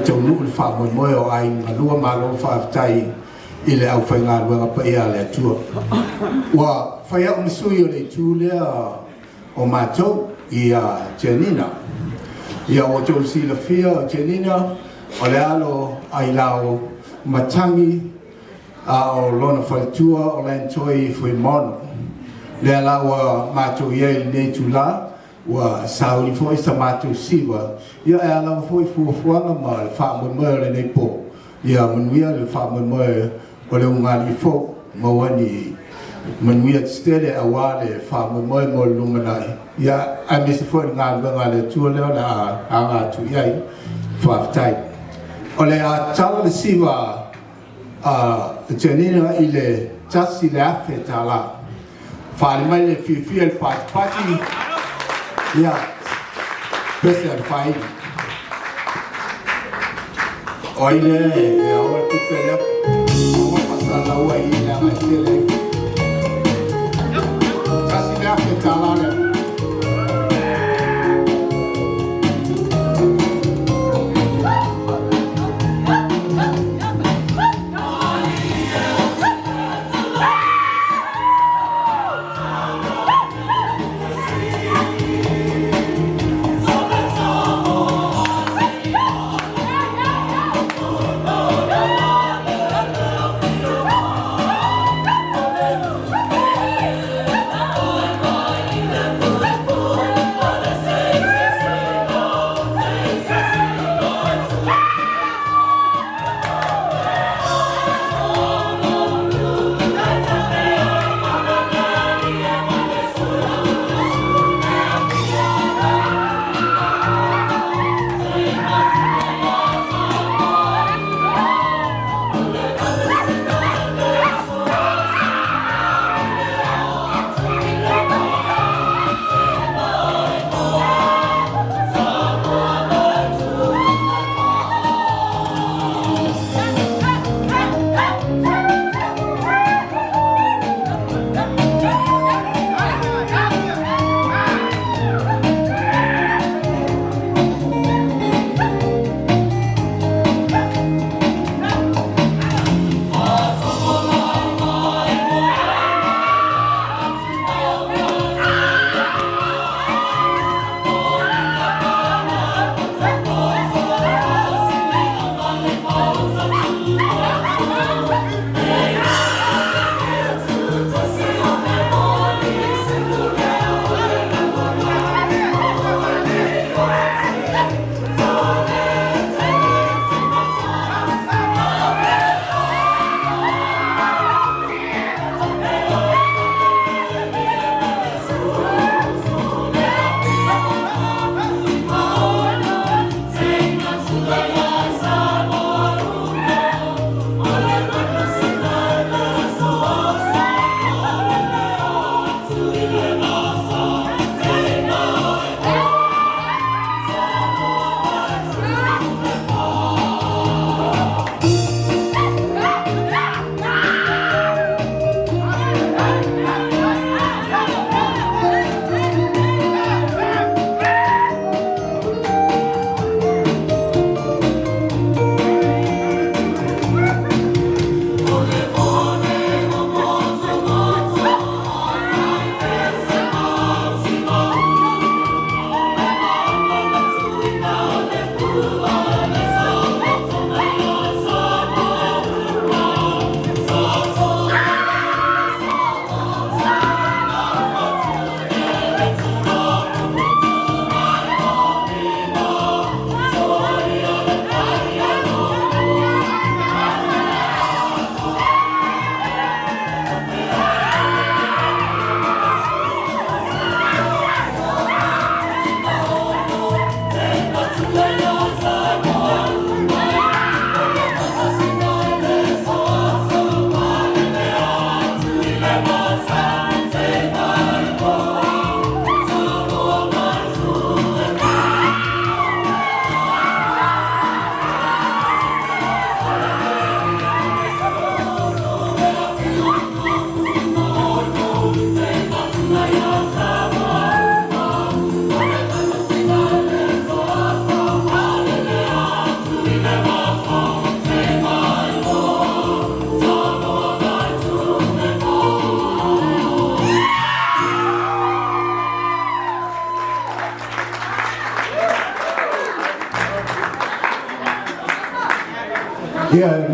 taunuu le faamoemoe o Aiga Galua. Malo faafetai i le aufaigaluega paia a le Atua. Ua fai au ma sui o le itu lea o matou ia Janina. Ia ua outou silafia o Janina o le alo a Ailao Matagi a o lona faletua o Lantoi Fuimaono. Lea la ua matou i ai i lenei itula, ua sauni foi sa matou siva, ia e a lava foi fuafuaga ma le faamoemoe o lenei po, Ia manuia le faamoemoe o le ulugalii fou, maua ni manuia tetele aua le faamoemoe mo le lumanai, ia aemaise foi le galuega a le Atua lea o le a aga atu i ai. Faafetai. O le a tala le siva a Janina i le $1,000. Faaali mai le fiafia i le patipati, ia, pese a le faaili. O ai lea e aoa le tupe lea? Aua faasalaua i i leaga e tele ai. $1,000 lea. Ia.